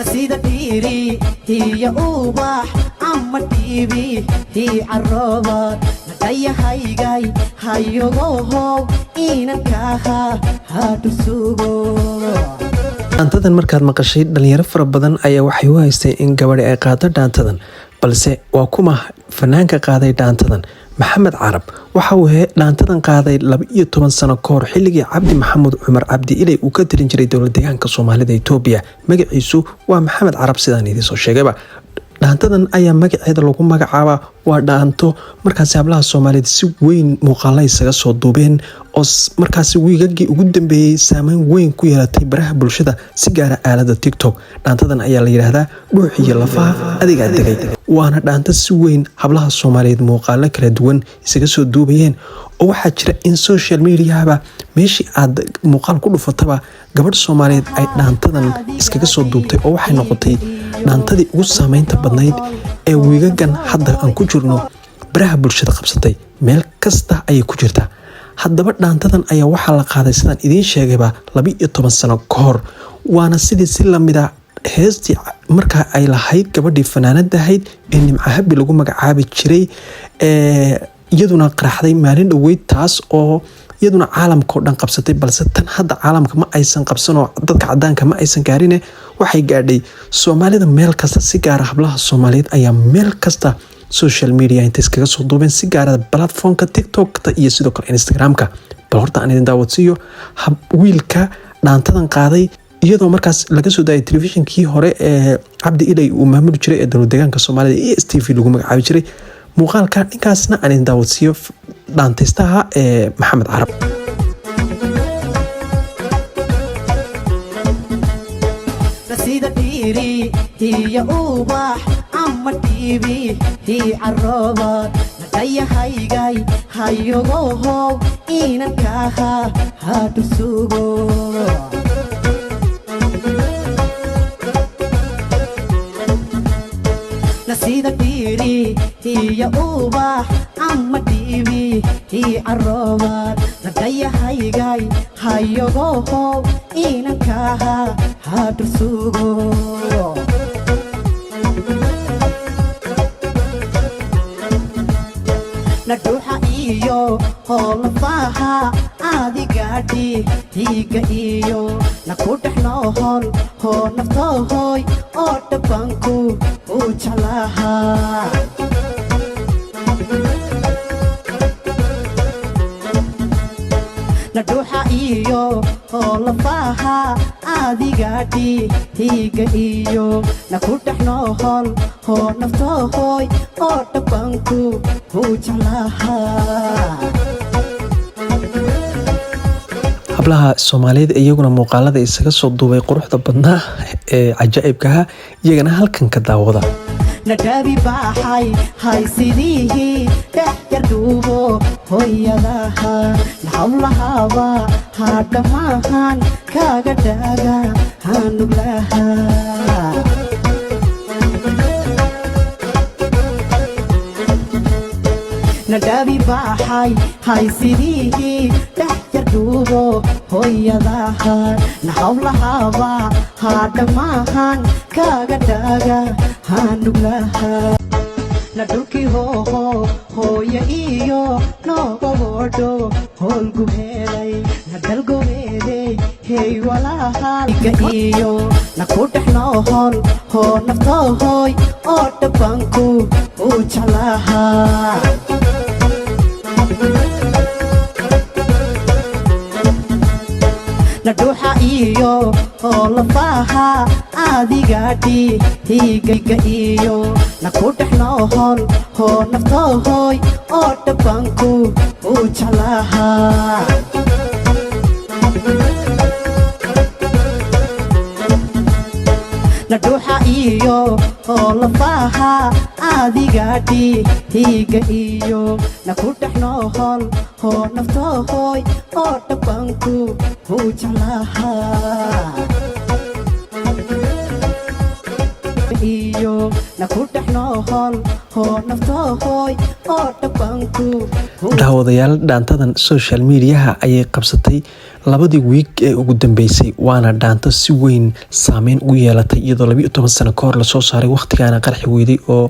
Sida dhiiri hiyo ubax ama dhiibi hii caroobaad nadayahaygay hayogohow inankaha hadhusugo. Dhaantadan markaad maqashay, dhalinyaro fara badan ayaa waxay u haystay in gabadhi ay qaado dhaantadan, balse waa kuma fanaanka qaaday dhaantadan? Maxamed Carab waxa uu dhaantadan qaaday 12 sano kahor, xilligii Cabdi Maxamuud Cumar Cabdi Iley uu ka tirin jiray dowlad deegaanka Soomaalida Itoobiya. Magaciisu waa Maxamed Carab. Sidaan idiin soo sheegayba, dhaantadan ayaa magaceeda lagu magacaabaa. Waa dhaanto markaasi hablaha Soomaaliyeed si weyn muuqaala isaga soo duubeen, oo markaasi wiigagii ugu dambeeyey saameyn weyn ku yeelatay baraha bulshada, si gaara aalada TikTok. Dhaantadan ayaa la yidhaahdaa "Dhuux iyo Lafaha Adigaa Degay", waana dhaanto si weyn hablaha Soomaaliyeed muuqaalo kala duwan isaga soo duubayeen, oo waxaa jira in social mediahaba meeshii aad muuqaal ku dhufataba gabadh Soomaaliyeed ay dhaantadan iskaga soo duubtay, oo waxay noqotay dhaantadii ugu saameynta badnayd ee wiigagan hadda aan ku jirno baraha bulshada qabsatay. Meel kasta ayay ku jirtaa. Haddaba dhaantadan ayaa waxaa la qaaday, sidaan idiin sheegayba, 12 sano ka hor, waana sidii si lamida heestii markaa ay lahayd gabadhii fanaanada ahayd ee Nimco Habi lagu magacaabi jiray, iyaduna qaraxday maalin dhoweyd, taas oo iyaduna caalamka oo dhan qabsatay. Balse tan hadda caalamka ma aysan qabsanoo dadka cadaanka ma aysan gaarine, waxay gaadhay Soomaalida meel kasta. Si gaara hablaha Soomaaliyeed ayaa meel kasta social media intay iskaga soo duubeen, si gaara platformka TikTokta iyo sidoo kale Instagramka. Bal horta aan idin daawadsiiyo wiilka dhaantadan qaaday, iyadoo markaas laga soo daayay telefishinkii hore ee Cabdi Ilay uu maamuli jiray ee dowlad deegaanka Soomaalida, ESTV lagu magacaabi jiray. Muuqaalka ninkaasna aan idin daawadsiiyo, dhaantaystaha ee Maxamed Carab. Sida dhiiri hiyo ubax ama dhiibi hii caroobaad nadayahaygay hayogohow inankaha hadhusugo. Sida dhiiri hiyo ubax ama dhiibi hii caroobaad nadayahaygay hayogohow inankaha hadhusugo. Nadhuuxa iyo hoolafaha adigaadhi hiiga iyo na ku dhex noohol hoo naftohoy oo dhabanku u jeclahaa. Nadhuuxa iyo hoolafaha adigaadhi hiiga iyo na ku dhex noohol hoo naftohoy oo dhabanku u jeclahaa. Hablaha Soomaaliyeed iyaguna muuqaalada isaga soo duubay quruxda badnaa ee cajaa'ibkaha, iyagana halkan ka daawada. Nadhabi baaxay haysidihii dhex yardhuubo hooyadaha nahawlahaaba hadhamaahan kaaga dhaaga hanuglaha. Nadhabi baaxay haysidihii dhex yardhuubo hooyadaha nahawlahaaba hadhamaahan kaaga dhaaga hanuglaha. Na dhulkii hooho hooyo iyo noogobodho hoolgu helay na dalgobeedey hey walahaliga iyo na ku dhex noohol hoo naftohoy oo dhabanku u jeclahaa. Nadhuuxa iyo hoolafaha adigaadhi hiiga iyo na ku dhex noohol hoo naftohoy oo dhabanku u jeclahaa. Nadhuuxa iyo hoolafaha adigaadhi hiiga iyo na ku dhex noohol hoo naftohoy oo dhabanku u jeclahaa iyo na ku dhex noohol hoo naftohoy oo dhabanku. Daawadayaal, dhaantadan social mediaha ayay qabsatay. 2dii wiig ee ugu dambeysay, waana dhaanto si weyn saameyn ugu yeelatay, iyadoo 12 sano kahor lasoo saaray, wakhtigaana qarxi weyday oo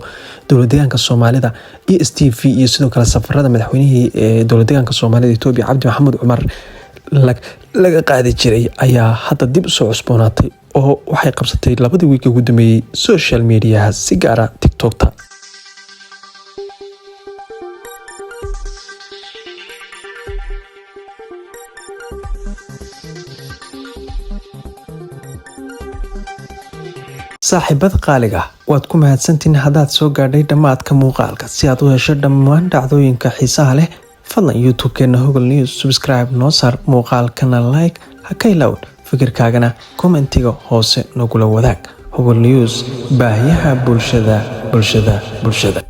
dowlad deegaanka Soomaalida iyo STV iyo sidoo kale safarada madaxweynihii ee dowlad deegaanka Soomaalida Etoobiya, Cabdi Maxamuud Cumar, laga qaadi jiray, ayaa hadda dib usoo cusboonaatay oo waxay qabsatay 2dii wiig ugu dambeeyey social mediaha, si gaara TikTokta. Saaxiibada qaaliga, waad ku mahadsantihiin haddaad soo gaadhay dhammaadka muuqaalka. Si aad u hesho dhammaan dhacdooyinka xiisaha leh, fadlan YouTube-keena Hogol News subscribe noo saar, muuqaalkana like ha ka ilowd, fikirkaagana commentiga hoose nagula wadaag. Hogol News, baahiyaha bulshada, bulshada, bulshada.